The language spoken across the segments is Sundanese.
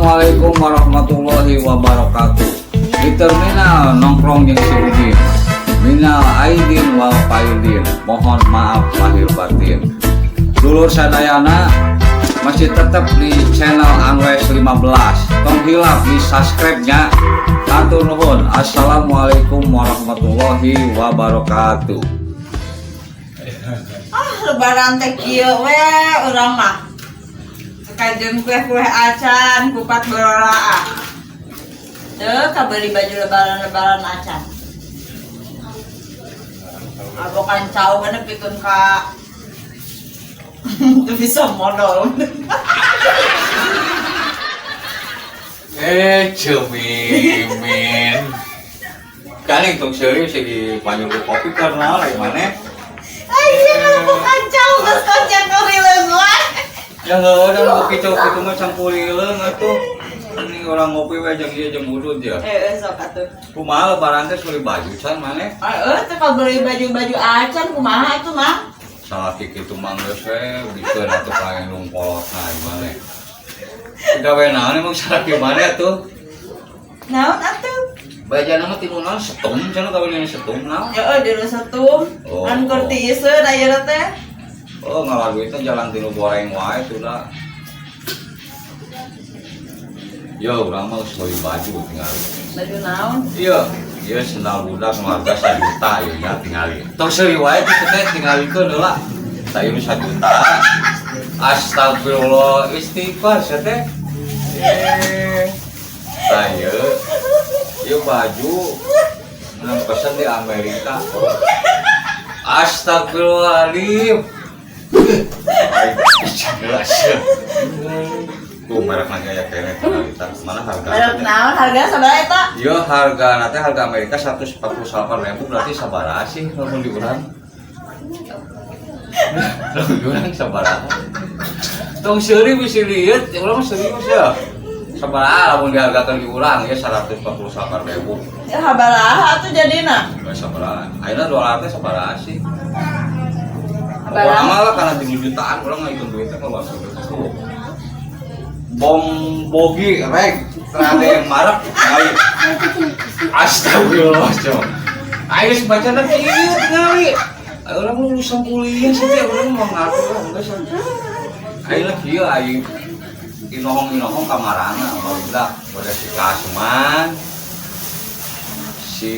Assalamualaikum warahmatullahi wabarakatuh. Di terminal nongkrong jeung si Udin. Minal aidin wal faidin. Mohon maaf lahir batin. Dulur sadayana masih tetap di channel Anwes 15. Tong hilap di subscribe nya. Hatur nuhun. Assalamualaikum warahmatullahi wabarakatuh. Ah, lebaran teh kieu we urang mah. Kajeun kue-kue acan, kupat berolaa. Teu kabeli baju lebaran-lebaran acan. Abokan cau mana pikeun ka teu bisa modal. Eh, cumimin. Kali tong serius sih dipanggil ke kopi karena lain mana? Ayo bukan cau geus kocak ngorileung wae. Ya heueuh da kopi cau kitu mah campurileung atuh. Ini orang ngopi we jeung ieu jeung udud ya. Eh, sok atuh. Kumaha lebaran teh meuli baju can maneh? Ah, teh kabeli baju-baju acan kumaha atuh mah? Salah kitu mah geus we bikeun atuh ka indung kolotna maneh. Gawe naon emang salaki maneh atuh? Naon atuh? Bajana mah tinu naon setum cenah gawe setum naon? Ya di setum. Oh. Kan keur tiiseun ayeuna teh. Oh, ngalah duitnya jalan tinu goreng wae tuh lah. Yo, urang mah geus meuli baju tinggal. Baju naon? Iya, iya sendal budak harga 1 juta ya nya tingali. Tong seuri wae kitu teh tingalikeun heula. Tah ieu 1 juta. Astagfirullah, istighfar sia teh. Eh. Tah ieu. Ieu baju nang pesen di Amerika. Astagfirullahaladzim. Ay, jelas ya. Tuh merek lagi aya keneh tingali tah. Mana harga? Merek naon harga sabaraha eta? Iya harga nanti harga Amerika 148.000 berarti sabaraha sih lamun di urang? Lamun di urang sabaraha? Tong seuri bisi lieur, urang mah serius ya. Sabaraha lamun dihargakeun di urang ya 148.000. Ya sabaraha atuh jadina? Enggak sabaraha. Ayeuna dolar teh sabaraha sih? Sabaraha? Urang mah lah karena 3 jutaan urang ngitung duitnya kalau tuh. Bom bogi rek terada yang marak kali. Astagfirullah coba. Ayo bacana kieu tingali. Urang lulusan kuliah sih teh urang mau ngaku lah enggak sih. Ayo lah kieu aing inohong-inohong kamarana barudak pada si Kasman si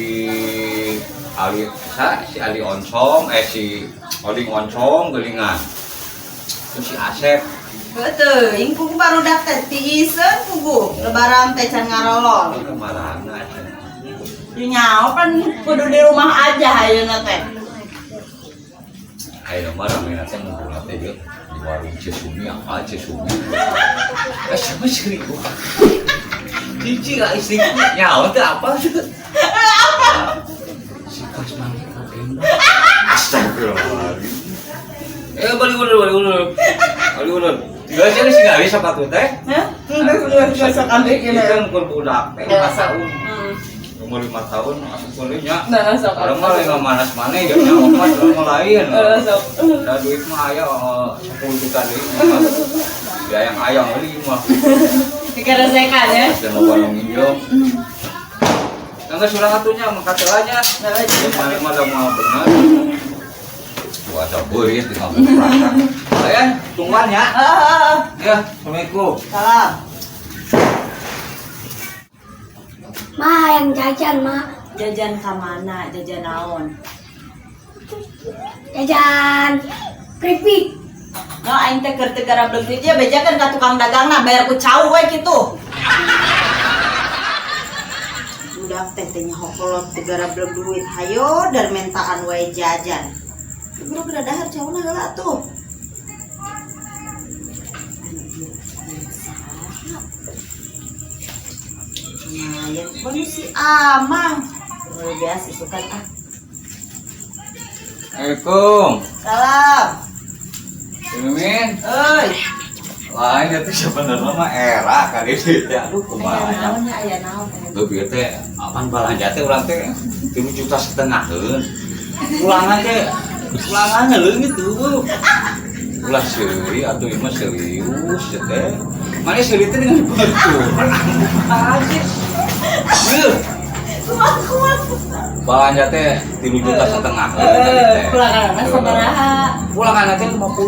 Ali sa si Ali Oncom si Oding Oncom gelingan terus si Asep. Betul, ing kuku barudak teh tiiseun kuku lebaran teh can ngarolol. Kamarana Nyaho kan kudu di rumah aja ayeuna teh. Ayo mah rame teh ngumpul teh yeuh di warung Cisumi apa Cisumi. Eh siapa sih gua? Cici lah istri nyawa teh apa sih? Apa? Si Kasman teh Astagfirullahaladzim. Eh balik ulur balik ulur. Balik ulur. Gak sih sih nggak bisa sepatu teh. Hah? Enggak sok ambil Ini kan ukur budak teh 5 tahun. Umur 5 tahun masuk kuliahnya. Nah, sok. Orang mah lain manas mana ya nyawa mah orang mah lain. Eh, sok. Da duit mah aya 10 juta deui mah. Diayang-ayang euy mah. Dikeresekan ya. Dan loba nu nginjem. Enggak surang atunya mah katelanya. Nah, Yang mana mah da moal bener. Wah, beurit di kampung perasaan. Ayan, tungguan ya. Ah, Ya, Assalamualaikum. salam. Ma, yang jajan, Ma. Jajan ka mana? Jajan naon? Jajan keripik. No, aing teh keur teu garablek duit ya bejakeun ka tukang dagangna bayar ku cau we kitu. Budak teh teh nyaho kolot teu garablek duit hayo dar mentaan wae jajan. Bro geura dahar cauna heula atuh. Nah, yang baru si Amang. Luar biasa isukan ah. Assalamualaikum. Salam. Mimin. Euy. Lain itu sebenarnya mah era kali ini teh. Aduh Aya kumaha nya. naon nya aya naon. Lebih teh apaan balanja teh urang teh 3,5 juta heun. Ulangan teh ulangannya leungit tuh. Ulah seuri atuh ieu mah serius ya teh. Mana seuri teh dengan batu. Anjir. Yeuh, Kumaha kumaha. Balanja teh 3,5 juta tadi teh. Pulangan sabaraha? Pulangan teh 50 ribu.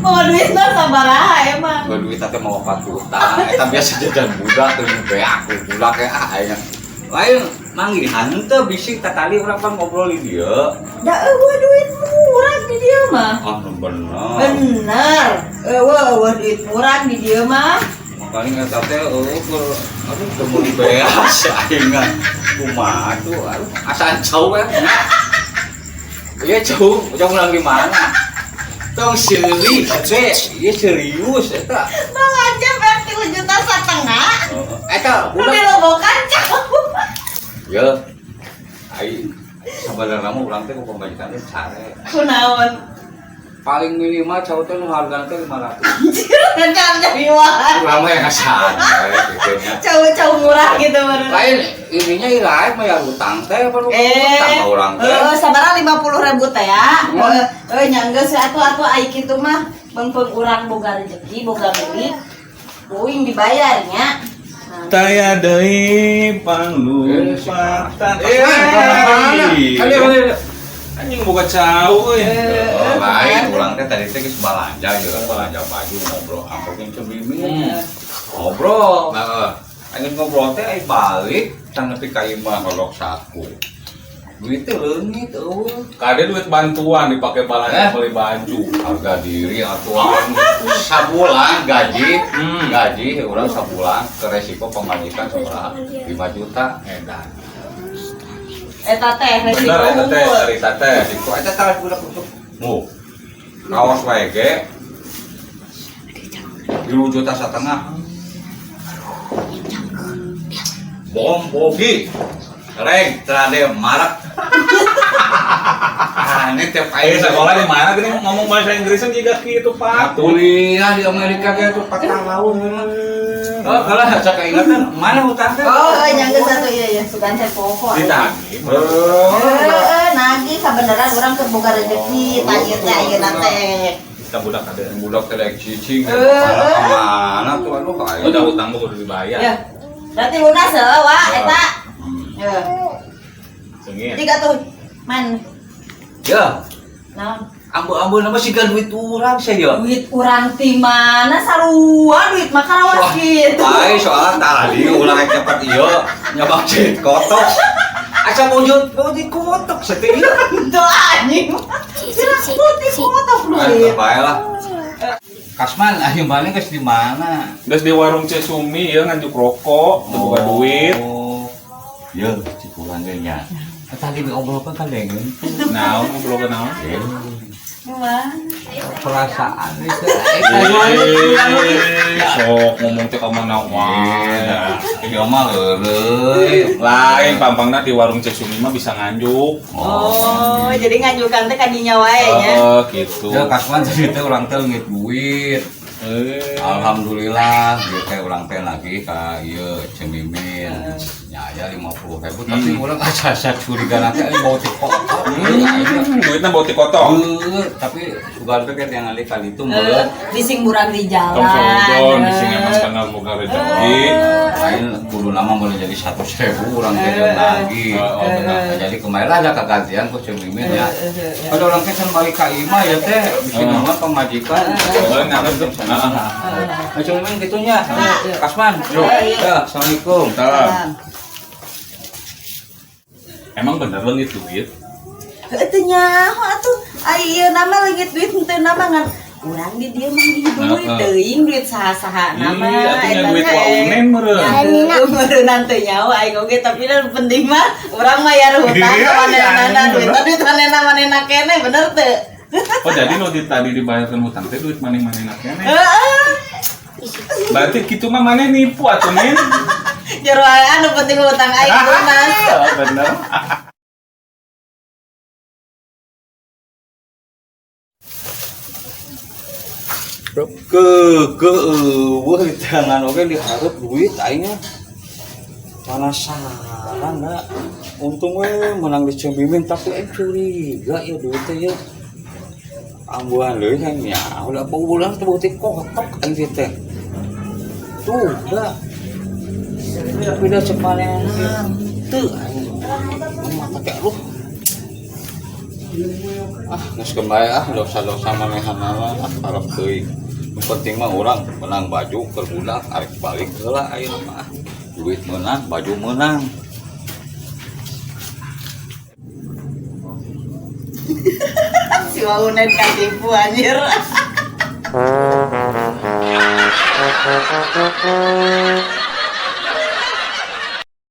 Mau duitna sabaraha emang? Gua duit teh mau 4 juta. Eta biasa jajan budak teh beak budak ya ah aing. Lain manggihan teu bisi tatali urang pan ngobrol di dieu. Da euweuh duit murah di dieu mah. Ah bener. Bener. Euweuh euweuh duit murah di dieu mah. Makanya eta teh eueuh keur aduh teu meuli beas aing mah. Kumaha tuh aduh asaan jauh ya. Iya jauh, jauh ulang di mana? Tong seuri, teh, iya serius eta. Bang aja bayar 3,5 juta. Eta Udah budak dilobokan jauh. Ya, ai sabenerna mah urang teh ku pamajikan teh care. Kunaon? Paling minimal cau teh nu hargana teh 500. Anjir, kan jadi wah. Urang mah yang ngasaan we kitu nya. Cau-cau murah gitu baru. Lain ininya irae bayar utang teh apa nu utang ka urang teh. Sabaraha 50 ribu teh ya. Hmm. Nya geus atuh atuh ai kitu mah beungpeung urang boga rezeki, boga milik. Uing dibayarnya. Nah, Taya deui panglumpatan. Eh, kali kali. Anjing boga cau euy. Oh, lain urang teh tadi teh geus balanja ya, balanja baju ngobrol amplop jeung Ceu Mimin. Ngobrol. Heeh. Aing ngobrol teh ai balik can nepi ka imah holok saku. Duit teh leungit euweuh. Kade duit bantuan dipakai balanja Eh? beli baju. Harga diri atuh sabulan gaji, gaji urang sabulan ke resiko pamajikan sabaraha 5 juta. Edan. Eta teh resiko Bener eta teh unggul. cerita teh. Resiko eta salah budak untuk mu. Kaos wae ge 3,5 juta. Bom bogi. Reng trade marak. Ah, ini tiap Ayo air sekolah di mana gini ngomong bahasa Inggrisnya juga gitu Pak. Kuliah di Amerika kayak tuh 4 tahun memang. Oh, kalau saya keingatan mana hutang teh? Oh, nya geus atuh ieu ya, sugan teh poho. Ditagih. Heeh, nagih sabeneran urang keur boga rezeki, tah ieu teh ayeuna teh. Kita budak ada. Budak teh daek cicing, Eh, eh. kemana tuh aduh kayak. Udah utang gua kudu dibayar. Ya. Berarti lunas heuh, Wak, eta. Ya. Sengit. Tiga tuh. Man, Ya, naon? ambu-ambu nama sih duit urang sih ya. Duit urang ti mana sarua duit mah karawas gitu. Ai soalnya tadi ulang yang cepet iya nyabak cit kotok. Asa wujud putih kotok setia. Tuh anjing. Putih kotok duit. Bae lah. Kasman, ayo balik geus di mana? Geus di warung Cesumi ya nganjuk rokok, teu boga duit. Oh. Ya, cik urang ge nya. Tadi diobrolkeun kan dengen. Naon ngobrol ke naon? Kumaha? Perasaan itu. Eh, sok ngomong teh ka mana wae. Iya mah heureuy. Lain pampangna di warung Cesumi mah bisa nganjuk. Oh, jadi nganjukan teh kadinya wae nya. Heeh, gitu. Ya Kasman tadi teh urang teh leungit duit. Eh, Alhamdulillah, ieu teh urang teh lagi ka ieu Ceu Mimin. Nya aya 50 ribu tapi urang asa asa curiga nanti euy bau ti kotor. Duitnya bau ti kotor. Heuh, tapi sugan teh yang ngali kali itu Eh, meureun. bising burang di jalan. Tong sodon bising emang setengah boga rezeki. Lain kudu nama boleh jadi 100 ribu urang teh jeung lagi. Oh, benar. Nah, jadi kemarin ada kegantian ku Ceu Mimin ya. Ada orang teh can balik ka imah ya teh bisa nonton pamajikan. Heeh, nganggep tuh. Heeh. Nah, Ceu Mimin gitu nya. Kasman. Yo. Ya, Assalamualaikum. Salam. Emang bener leungit duit? Heuh teu nyaho atuh. Ai ieu nama leungit duit henteu nama ngan urang di dieu mah di duit Heeh. teuing duit saha-saha nama. Ih, atuh nya eta duit teh. waunen meureun. Ya, meureun teu nyaho aing oge tapi nu penting mah urang mayar hutang Iya, ka manehna iya, duit bener. duit manehna manehna keneh bener teu? Oh jadi nu di tadi dibayarkan hutang teh duit maneh-manehna keneh. Heeh. Berarti kitu mah maneh nipu atuh min. Jero anu penting hutang aing lunas. Oh, bener. Ke eueuh di tangan oge dihareup duit aing mah. Penasaran da. Untung we menang di Ceu Mimin tapi aing curiga ya duit teh ya. Ambuhan deui kan nya, ulah bau bulan teh bau teh kotok aing teh. Tuh, dah. Tapi dah cek manehna teu aing. Mah pakai aduh. Ah, geus kembali ah dosa-dosa manehanana ah karep teuing. Nu penting mah urang menang baju keur budak arek balik heula ayeuna mah ah. Duit menang, baju menang. Si Waunen katipu anjir.